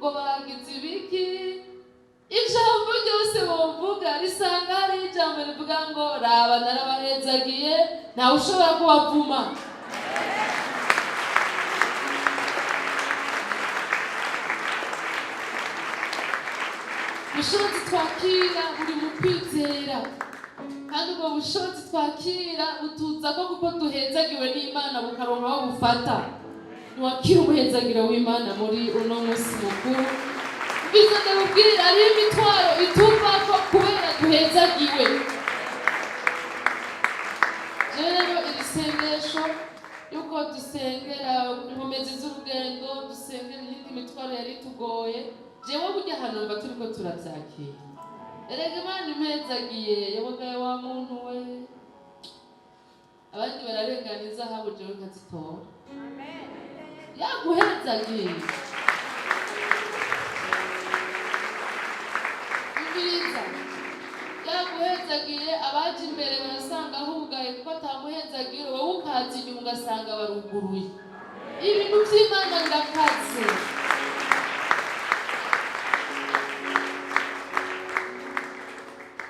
Ngo bagize ibiki? Ijambo ryose bovuga risanga hari ijambo rivuga ngo: "Raba, narabahezagiye, ntawe ushobora kubavuma." Ubushobozi twakira buri mu kwizera, kandi ubwo bushobozi twakira butuza ko kuko duhezagiwe n'Imana, bukaronka aho bufata. Ntiwakira umuhezagiro w'Imana muri uno munsi mukuru. Mbizo ndabubwira, hariho imitwaro ituvako kubera duhezagiwe. Rero iri sengesho yuko dusengera inkomezi z'urugendo, dusengera iyindi mitwaro yari itugoye, jewe burya hano mba turiko turavyakira. Erega Imana impezagiye, yabagaye wa muntu we, abandi bararengana izahabu, jewe nkazitora. Yaguhezagiye, umviriza, yaguhezagiye, abaje imbere barasanga hugaye kuko atamuhezagiro, wowe ukaza inyuma ugasanga baruguruye. Ibintu by'Imana birakaze.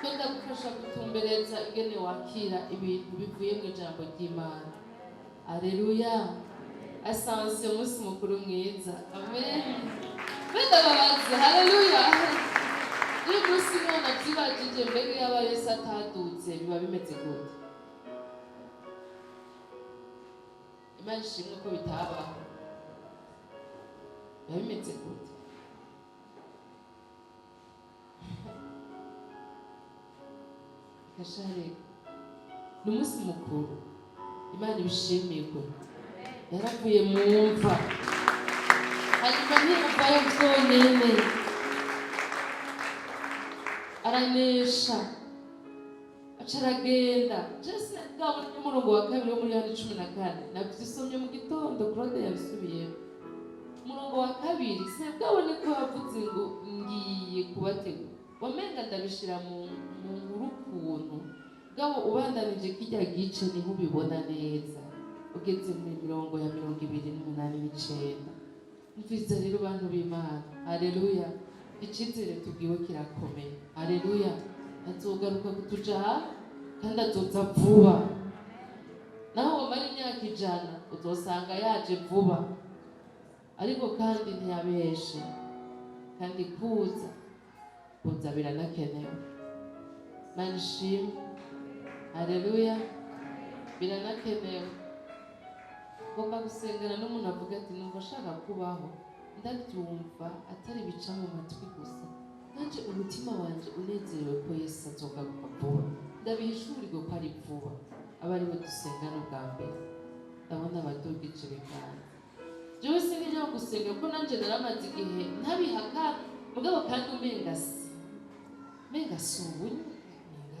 Ko ndagufasha gutumbereza ingene wakira ibintu bivuye mu ijambo ry'Imana. Aleluya! Asanse umunsi mukuru mwiza. Amen. Benda babaze. Haleluya! Uyu munsi Imana byibajije: mbega yaba Yesu atadutse, biba bimeze gute? Imana ishimwe ko bitabaho. Biba bimeze gute? Gashareka, ni umunsi mukuru, Imana ibishimirwe. Yaravuye mu mva, hanyuma ntiyavayo byonyine, aranesha, aca aragenda. Jese bwabo n'umurongo wa kabiri wo muri Yohana 14, nabyisomye mu gitondo, Claude yabisubiyemo. Umurongo wa kabiri, bwabone ko yavuze ngo: "Ngiye kubategura." Wamenga ndabishira mu nkuru ukuntu, bwabo ubandanije kijya gice niho ubibona neza, ugeze mu mirongo ya 28 n'9. Mviza rero, bantu b'Imana, haleluya! Icyizere tubwiwe kirakomeye. Haleluya! Azogaruka kutujaha kandi azoza vuba. Naho wamara imyaka 100, uzosanga yaje vuba. Ariko kandi ntiyabeshe, kandi kuza biranakenewe. Mana ishimwe! Haleluya! Biranakenewe. Ngomba gusengana n'umuntu avuga ati: "Numva ashaka kubaho, ndabyumva atari bica mu matwi gusa, nanje umutima wanje unezerewe ko Yesu azogaruka vuba, ndabihishurirwe ko ari vuba." Aba ariwe dusengana ubwa mbere. Ndabona abadugije ibiganza. Jewe sinijya gusenga kuko nanje naramaze igihe ntabihaka, mugabo kandi umenga si ubu, umenga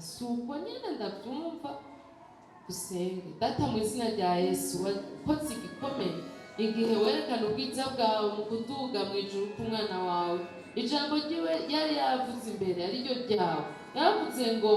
si ubwo nyene ndabyumva. Dusenge. Data, mu izina rya Yesu, wakoze igikomeye igihe werekana ubwiza bwawe mu kuduga mu ijuru k'umwana wawe. Ijambo ryiwe yari yavuze imbere ariryo ryawe, yaravuze ngo: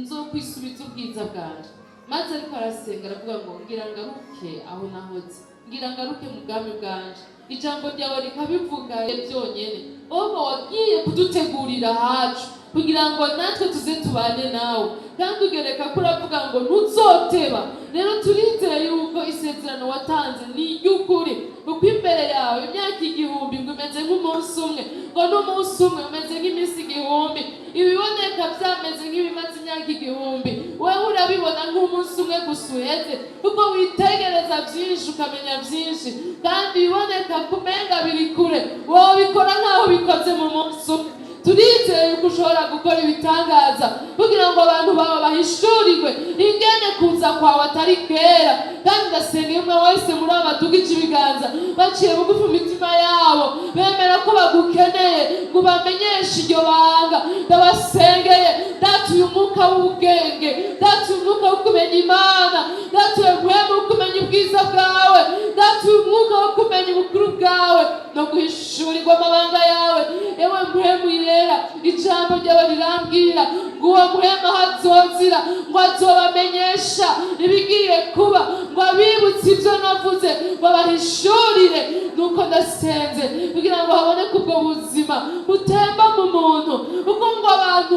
"Nzokwisubiza ubwiza bwanje." Maze ariko arasenga, aravuga ngo: "Ngira ngaruke aho nahoze, ngira ngaruke mu bwami bwanje." Ijambo ryawe rikabivuga byonyene, ahubwo wagiye kudutegurira ahacu kugira ngo natwe tuze tubane nawe, kandi ugereka ko uravuga ngo ntuzoteba. Rero turizeye yuko isezerano watanze ni iry'ukuri, kuko imbere yawe imyaka 1000 ngo imeze nk'umunsi umwe, ngo n'umunsi umwe umeze nk'iminsi 1000. Ibiboneka byameze nk'ibimaze imyaka 1000, wowe urabibona nk'umunsi umwe gusa uheze, kuko witegereza byinshi, ukamenya byinshi, kandi ibiboneka kumenga biri kure, wowe bikora nk'aho bikoze mu munsi umwe. Turizeye yuko ushobora gukora ibitangaza kugira ngo abantu bawe bahishurirwe ingene kuza kwawe atari kera. Kandi ndasenga iyo umwe wese muri aba badugije ibiganza, baciye bugufi mu mitima yabo, bemera ko bagukeneye ngo ubamenyeshe iryo banga. Ndabasengeye, datuye umwuka w'ubwenge, datuye umwuka wo kumenya Imana, datuye mpwemu wo kumenya ubwiza bwawe, datuye umwuka wo kumenya ubukuru bwawe no guhishurirwa amabanga yawe. Ewe Mpwemu Yera, ijambo ryawe rirambwira ngo uwo Mpwemu aho azozira, ngo azobamenyesha ibigiye kuba, ngo abibutse ibyo navuze, ngo abahishurire. Nuko ndasenze kugira ngo haboneke ubwo buzima butemba mu muntu, kuko ngo abantu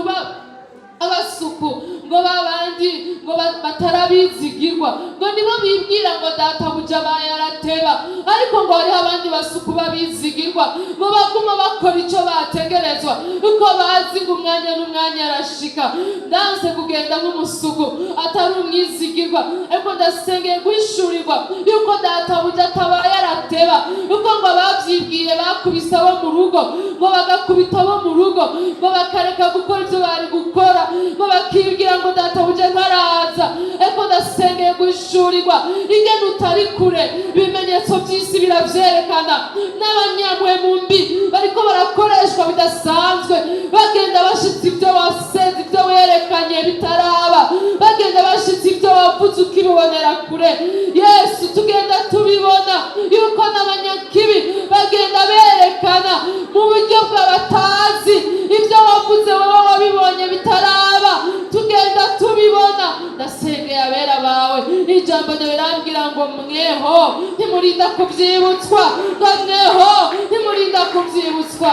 abasuku ngo babandi ngo batarabizigirwa ngo nibo bibwira ngo databuja bayarateba, ariko ngo hariho abandi basuku babizigirwa ngo baguma bakora icyo bategerezwa, kuko bazi ngo umwanya n'umwanya arashika. Ndanze kugenda nk'umusuku atari umwizigirwa, ariko ndasengeye guhishurirwa yuko databuja atabaye arateba, kuko ngo ababyibwiye bakubise abo mu rugo, ngo bagakubita abo mu rugo, ngo bakareka gukora ibyo bari gukora, ngo bakibwira ngo databuja ntaraza. Ariko ndasengeye guhishurirwa ingene utari kure. Ibimenyetso by'isi biravyerekana, n'abanyamwemu mbi bariko barakoreshwa bidasanzwe, bagenda bashitse ibyo wasenze, ibyo werekanye bitaraba, bagenda bashitse ibyo wavuze ukibibonera kure. Yesu, tugenda tubibona yuko n'abanyakibi bagenda berekana mu buryo bw'abatazi ibyo wavuze wowe wabibonye bitaraba, tugenda tubibona. Ndasengeye abera bawe, ijambo ryawe rirambwira ngo mweho ntimurinda kubyibutswa, ngo mweho ntimurinda kubyibutswa,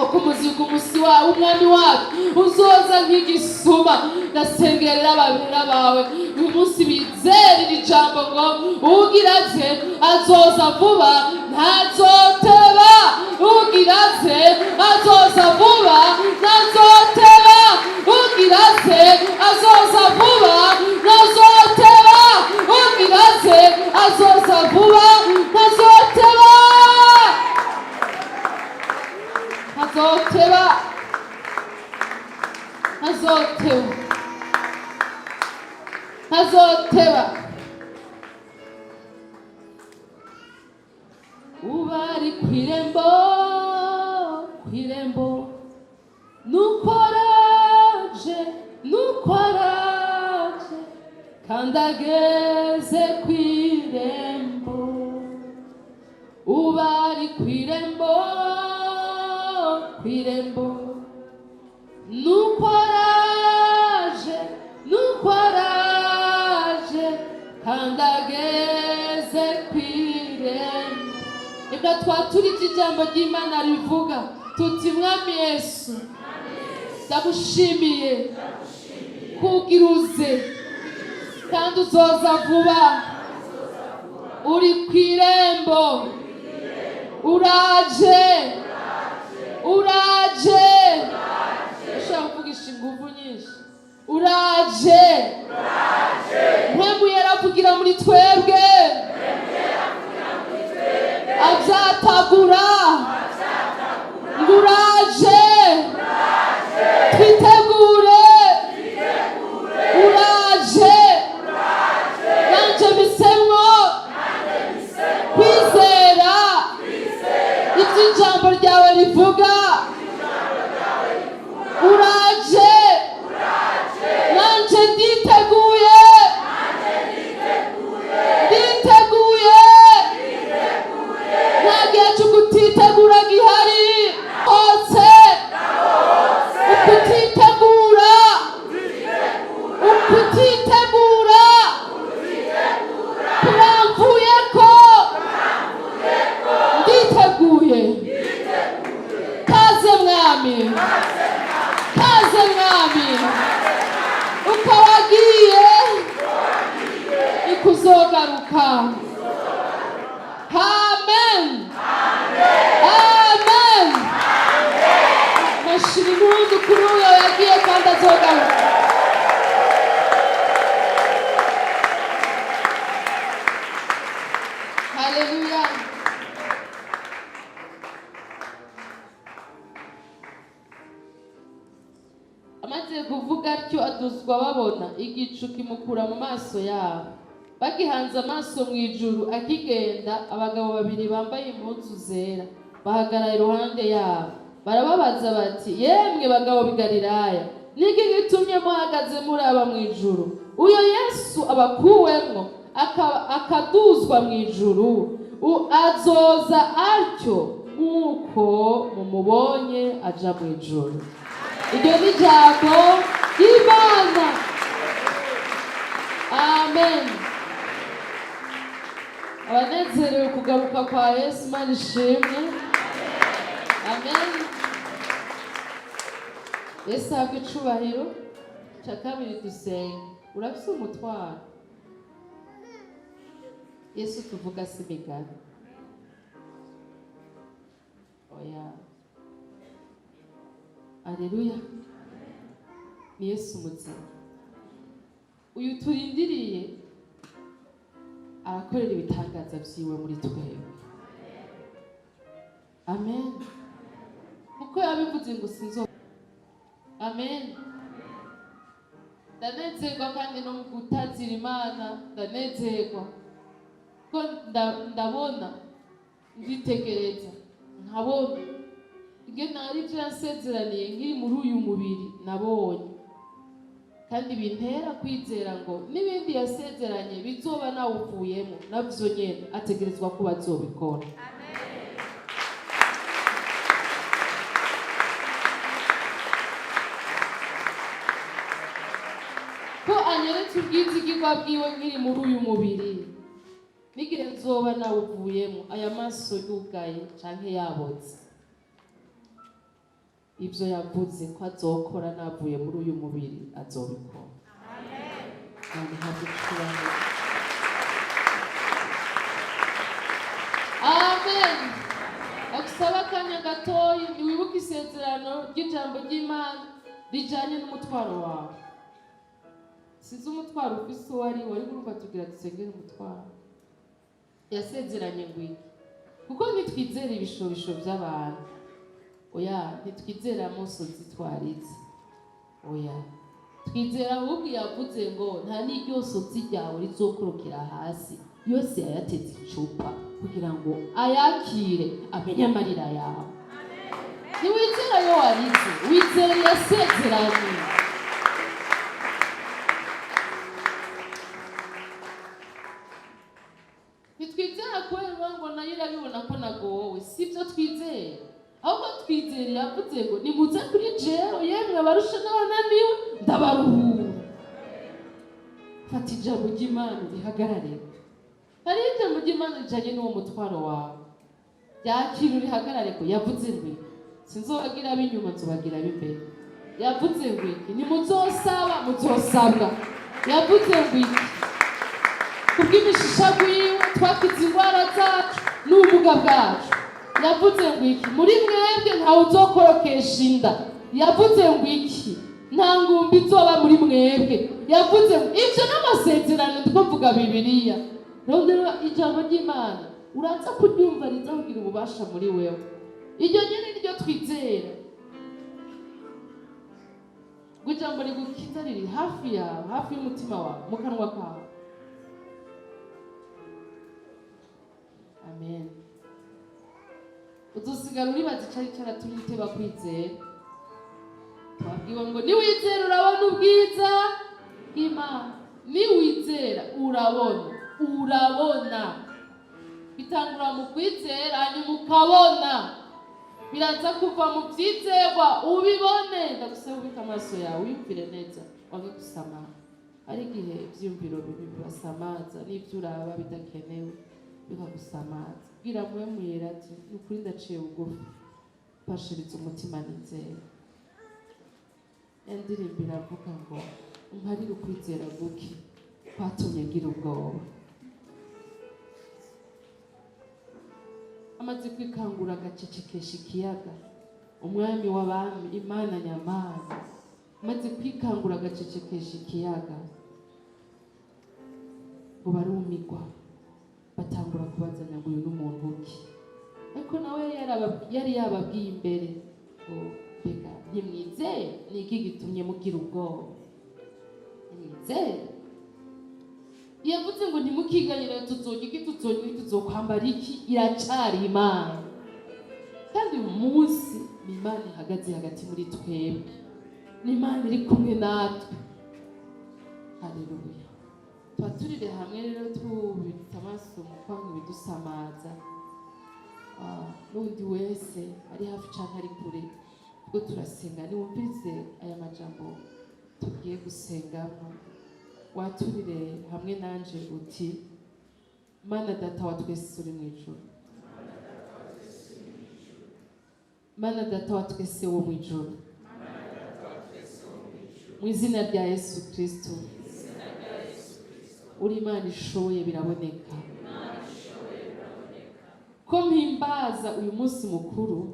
uko umuzigo umusi wawe umwami wacu uzoza nk'igisuma. Ndasengerera ababera bawe uyu munsi bizera iri jambo ngo ugira aze azoza vuba ntazoteba, ugira aze azoza vuba ntazoteba, ugira aze azoza vuba ntazoteba, ugira aze azoza vuba ntazoteba, ntazoteba, ntazoteba, ntazoteba. Uba ari ku irembo, ku irembo, nuko araje, nuko araje, kandi ageze ku irembo. Uba ari ku irembo, ku irembo, nuko araje, nuko araje, kandi ageze ku irembo. Reka twaturike ijambo ry'Imana rivuga tuti: Mwami Yesu, ndagushimiye kugira uze kandi uzoza vuba. Uri ku irembo, uraje, uraje. Ushobora kuvugisha ingufu nyinshi: uraje. Mpwemu yaravugira muri twebwe abyatagura ngo uraje, twitegure, uraje. Nanje mpisemwo kwizera ibyo ijambo ryawe rivuga. Uraje, nanje nditeguye, nditeguye. Nta gihe cyo kutitegura gihari hose. Ukutitegura, ukutitegura kuramvuye ko nditeguye. Kaze Mwami, kaze Mwami. Uko wagiye ikuzogaruka. Amen, amen. Mashira impundu kuri uyo yagiye kandi azogaruka. Haleluya. Amaze kuvuga atyo aduzwa babona, igicu kimukura mu maso yabo. Bagihanze amaso mu ijuru akigenda, abagabo babiri bambaye impuzu zera bahagarara iruhande yabo, barababaza bati: yemwe bagabo b'i Galilaya, niki gitumye muhagaze muraba mu ijuru? Uyo Yesu abakuwemwo akaduzwa mu ijuru, azoza atyo nk'uko mumubonye aja mu ijuru. Iryo ni ijambo ry'Imana. Amen. Abanezerewe kugaruka kwa Yesu, Imana ishimwe. Amen. Yesu ahabwe icubahiro. Cya kabiri, dusenga. Urafise umutwaro. Yesu tuvuga si imigani, oya. Aleluya! Ni Yesu muzima. Uyu turindiriye arakorera ibitangaza vyiwe muri twebwe. Amen. Kuko yabivuze ngo sinzo. Amen. Ndanezerwa kandi no mu gutazira Imana ndanezerwa, ko ndabona, nditegereza nkabona ingene hari ibyo yansezeraniye nkiri muri uyu mubiri nabonye, kandi bintera kwizera ngo n'ibindi yasezeranye bizoba nawuvuyemo navyo nyene ategerezwa kuba azobikora. Ko anyeretse ubwizigirwa bwiwe nkiri muri uyu mubiri, n'igihe nzoba nawuvuyemo, aya maso yugaye canke yabotse, ibyo yavuze ko azokora navuye muri uyu mubiri azobikora. Imana ihabwe icubahiro. Amen. Agusaba akanya gatoyi, ntiwibuke isezerano ry'ijambo ry'Imana rijanye n'umutwaro wawe. Sizi umutwaro ufise uwo ari wo, ariko urumva tugira dusengere umutwaro. Yasezeranye ngo iki? Kuko ntitwizera ibishobisho by'abantu, oya. Ntitwizera amosozi twaritse, oya. Twizera ahubwo yavuze ngo nta n'iryosozi ryawe rizokorokera hasi. Yose yayateze icupa kugira ngo ayakire, amenye amarira yawe. Ntiwizera yo warize, wizera yasezeranye. Ntitwizera kubera ngo nayo irabibona ko nagowe, si byo twizera. Ahubwo twizera yavuze ngo nimuze kuri jewe, yemwe abarusha n'abananiwe, ndabaruhura. Fata ijambo ry'Imana rihagarare. Hariho ijambo ry'Imana rijanye n'uwo mutwaro wawe, ryakira urihagarare. Ko yavuze ngo iki? Sinzobagira ab'inyuma, nzobagira ab'imbere. Yavuze ngo iki? Nimuzosaba, muzosabwa. Yavuze ngo iki? Kubw'imishishagu yiwe twakize indwara zacu n'ubumuga bwacu. Yavuze ngo iki? Muri mwebwe ntawe uzokorokesha inda. Yavuze ngo iki? Nta ngumba izoba muri mwebwe. Yavuze ngo ibyo n'amasezerano. Ndiko mvuga Bibiliya. Rondera ijambo ry'Imana, uraza kuryumva, riza kugira ububasha muri wewe. Iryo nyene niryo twizera, ngo ijambo rigukiza riri hafi yawe, hafi y'umutima wawe, mu kanwa kawe. Amen. Uzosigara uribaza icari caratumye uteba kwizera. Twabwiwe ngo niwizera urabona ubwiza bw'Imana. Niwizera urabona, urabona. Bitangura mu kwizera, hanyuma ukabona. Biraza kuva mu byizerwa ubibone. Ndagusaba ubike amaso yawe, wiyumvire neza, wange gusamara. Hari igihe ivyiyumviro bibi bibasamaza, n'ivyo uraba bidakenewe bikagusamaza. Bwira Mpwemu Yera ati: "Ni ukuri ndaciye bugufi, mfashiriza umutima nizera." Ya ndirimbo iravuga ngo umparire ukwizera guke kwatumye ngira ubwoba. Amaze kwikangura agacecekesha ikiyaga, umwami w'abami, Imana nyamana, amaze kwikangura agacecekesha ikiyaga, ngo barumigwa, batangura kubazanya ngo uyu ni umuntu ki? Ariko nawe yari yababwiye imbere ngo: "Mbega ntimwizeye? Ni iki gitumye mugira ubwoba? Ntimwizeye?" Yavuze ngo ntimukiganyire, tuzorya iki, tuzonywa iki, tuzokwambara iki. Iracari Imana. Kandi uyu munsi ni Imana ihagaze hagati muri twebwe, ni Imana iri kumwe natwe. Haleluya! Tuba turire hamwe rero, tubitse amaso mu kwanga ibidusamaza. N'undi wese ari hafi canke ari kure, ubwo turasenga, niwumvirize aya majambo tugiye gusengamo, waturire hamwe nanje uti: Mana Data wa twese uri mu ijuru, Mana Data wa twese wo mu ijuru, mu izina rya Yesu Kristo, uri Imana ishoboye biraboneka ko mpimbaza uyu munsi mukuru.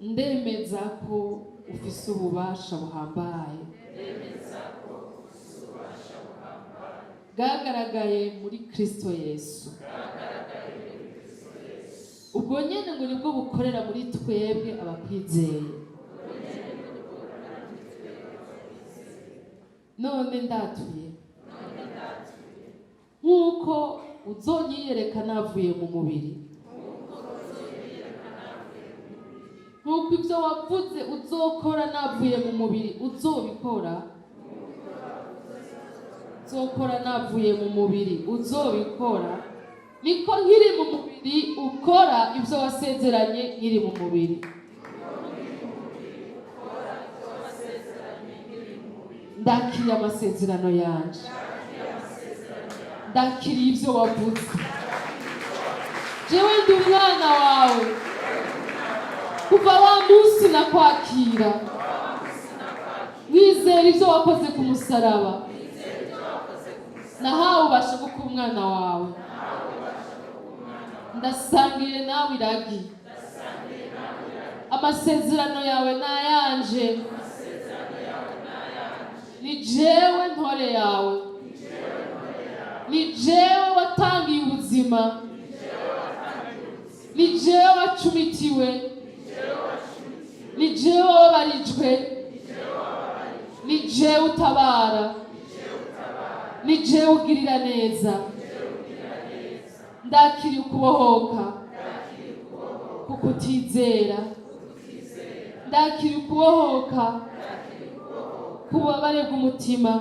Ndemeza ko ufise ububasha buhambaye bwagaragaye muri Kristo Yesu. Ubwo nyene ngo nibwo bukorera muri twebwe abakwizeye. None ndatuye nk'uko uzonyiyereka navuye mu mubiri, nk'uko ibyo wavuze uzokora navuye mu mubiri uzobikora, uzokora navuye mu mubiri uzobikora, niko nkiri mu mubiri ukora ibyo wasezeranye nkiri mu mubiri. Ndakiriye amasezerano yanje, ndakiriye ibyo wavuze. Jewe ndi umwana wawe kuva wa munsi nakwakira, nizera ibyo wakoze ku musaraba, nahawe ubasha bwo kuba umwana wawe. Ndasangiye nawe iragi, amasezerano yawe ni ayanje, ni jewe ntore yawe, ni jewe watangiye ubuzima, ni jewe wacumitiwe, ni jewe wababarijwe, ni jewe utabara, ni jewe ugirira neza. Ndakiriye ukubohoka kukutizera, ndakiriye ukubohoka k'ububabare bw'umutima,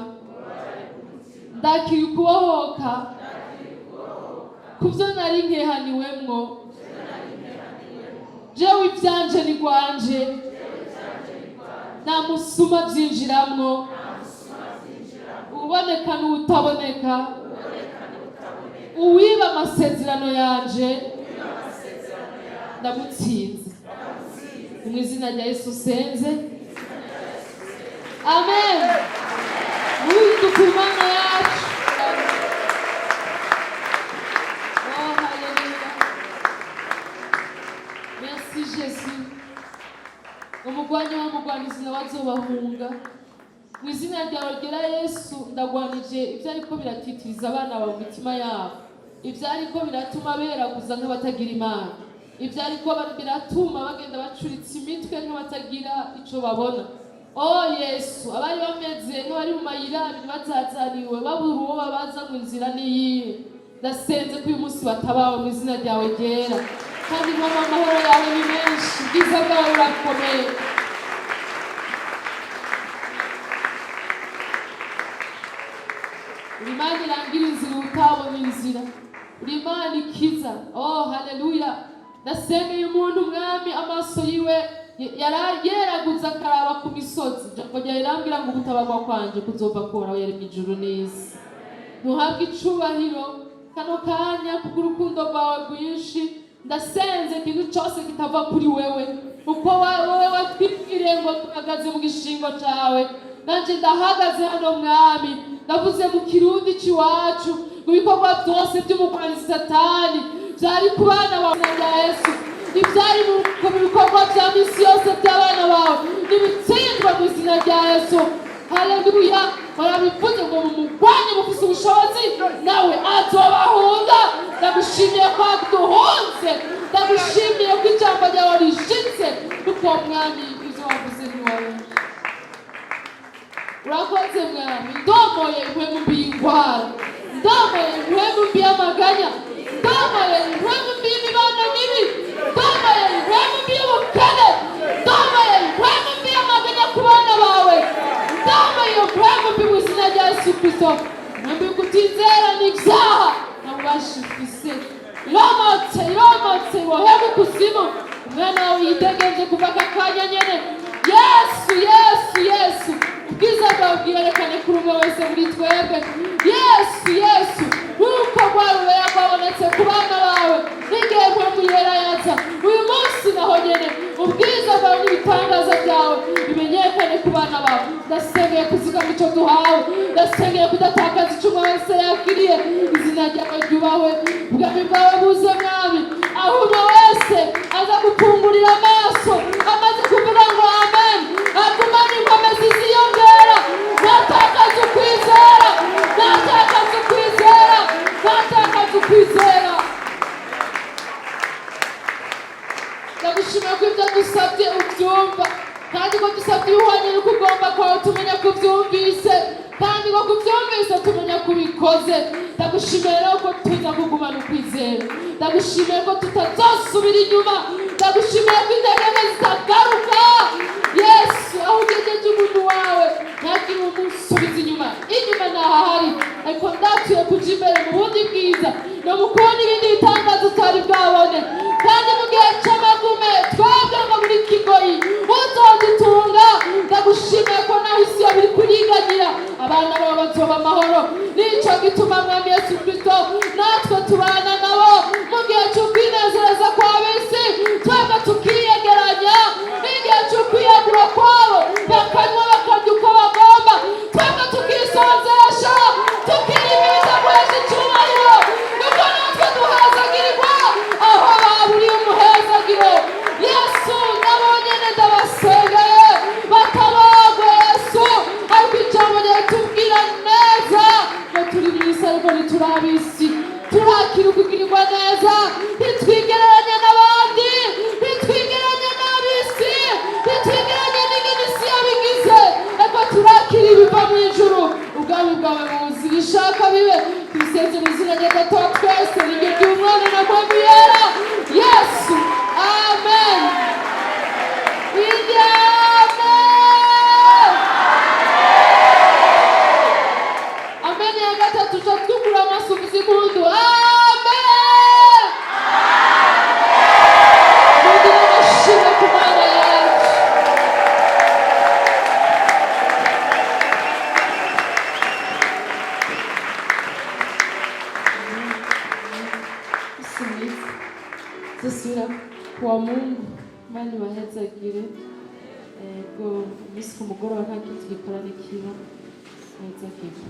ndakiriye ukubohoka ku byo nari nkehaniwemwo. Jewe ibyanje ni rwanje, nta musuma byinjiramwo, uboneka n'uwutaboneka, uwiba amasezerano yanje ndamutsinze. Mu izina rya Yesu senze, amen. Muhinduka Imana yacu. Oh, haleluya, merci Jésus. Umugwanyi w'umugwanizi nawe azobahunga. Mu izina ryawe ryera Yesu, ndagwanije ibyo ariko biratitiriza abana bawe mu mitima yabo, ibyo ariko biratuma beraguza nk'abatagira Imana, ibyo ariko biratuma bagenda bacuritse imitwe nk'abatagira ico babona. Oh Yesu, abari bameze nk'abari mu mayira abiri bazazaniwe, babura uwo babaza ngo inzira niyihe, ndasenze ko uyu munsi batabawe mu izina ryawe ryera. Kandi nkoma amahoro yawe ni menshi, ubwiza bwawe burakomeye. Uri Imana irangira inzira utabona inzira, uri Imana ikiza. Oh haleluya, ndasengeye umuntu Mwami amaso yiwe yeraguza akaraba ku misozi. Ijambo ryawe rirambwira ngo gutabarwa kwanje kuzova kuhoraho yaremye ijuru n'isi. Ntuhabwe icubahiro kano kanya kubw'urukundo rwawe rwinshi. Ndasenze ikintu cyose kitava kuri wewe, kuko wewe watwibwiriye ngo duhagaze mu gishingo cyawe. Nanjye ndahagaze hano Mwami, ndavuze mu kirundi c'iwacu ngo ibikorwa byose by'umugwanizi Satani byari ku bana bawe rya Yesu, ibyari mu bikorwa bya misi yose by'abana bawe nibitsindwa mu izina rya Yesu. Haleluya, barabivuze ngo mumugwanye mufise ubushobozi nawe azobahunga. Ndagushimiye ko duhunze, ndagushimiye ko ijambo ryawe rishitse, kuko Mwami ibyo wavuze ntiwawe. Urakoze Mwami. Ndomoye impwemu mbi y'ingwara, ndomoye impwemu mbi y'amaganya, ndomoye impwemu mbi y'imibano mibi, ndomoye impwemu mbi y'ubukene, ndomoye impwemu mbi y'amaganya ku bana bawe, ndomoye impwemu mbi mu izina rya Yesu Kristo. Impwemu yo kutizera n'ibyaha nta bubasha ifise, iromotse, iromotse, iboherwe ikuzimu. Umwana wawe yitegereje kuva aka kanya nyene. Yesu, Yesu, Yesu, ubwiza bwawe bwiyerekane kuri umwe wese muri twebwe. Yesu, Yesu. Ndasengeye kuzigama icyo duhawe, ndasengeye kudatakaza icyo umwe wese yakiriye. Izina ryawe ryubahwe, ubwami bwawe buze, Mwami. Aho umwe wese aza gupfungurira amaso amaze kuvuga ngo amen, agumane inkomezi ziyongera, ntatakaze ukwizera, ntatakaze ukwizera, ntatakaze ukwizera. Ndagushimira ko ibyo dusabye ubyumva, kandi ko dusabye ibihwanye n'uko ugomba kwawe, tumenya ko ubyumvise, kandi ko kubyumvise tumenya ko ubikoze. Ndagushimiye rero ko tuza kugumana ukwizera. Ndagushimiye ko tutazosubira inyuma. Ndagushimiye ko intege nke zitagaruka. Yesu, aho ugejeje umuntu wawe, ntagire umusubiza inyuma. Inyuma ntahahari, ariko ndatuye kuja imbere mu bundi bwiza no mu kubona ibindi bitangaza utari bwabone. Kandi mu gihe c'amagume, twebwe ngo muri kigoyi uzodutunga. Ndagushimiye ko naho isi yaba iri kuriganyira, abana bawe bazoba amahoro. Nico gituma, Mwami Yesu Kristo, natwe tubana nabo mu gihe c'ukwinezereza kw'ab'isi, twebwe tukiyegeranya. Igihe c'ukwiyagura kwabo, bakanywa bakarya uko bagomba, twebwe tukisonzesha, tukiyimiriza guhesha icyubahiro, nuko natwe duhezagirirwa aho baburiye umuhezagiro. Yesu, nabo nyene ndabasengeye batabagwe, Yesu. Ariko ijambo ryawe tubwira neza ngo turi mu isi ariko ntituri ab'isi. Turakira ukugirirwa neza, ntitwigereranya n'abandi, ntitwigereranya n'ab'isi, ntitwigereranya n'ingene isi yabigize, ariko turakira ibiva mu ijuru. Ubwami bwawe buzi, ibishaka bibe. Tubisenze mu izina rya Data wa twese, niryo ry'Umwana na Mpwemu Yera Yesu, amen. Indi amen. Amen ya gatatu, tuca twugura amaso, uvuze impundu. Amen. Mugire amashimwe ku Mana yacu. Yesu mwiza. Dusubira kuwa Mungu. Imana ibahezagire. Ego, umunsi ku mugoroba nta kindi gikorane kiba. Hezagirwe.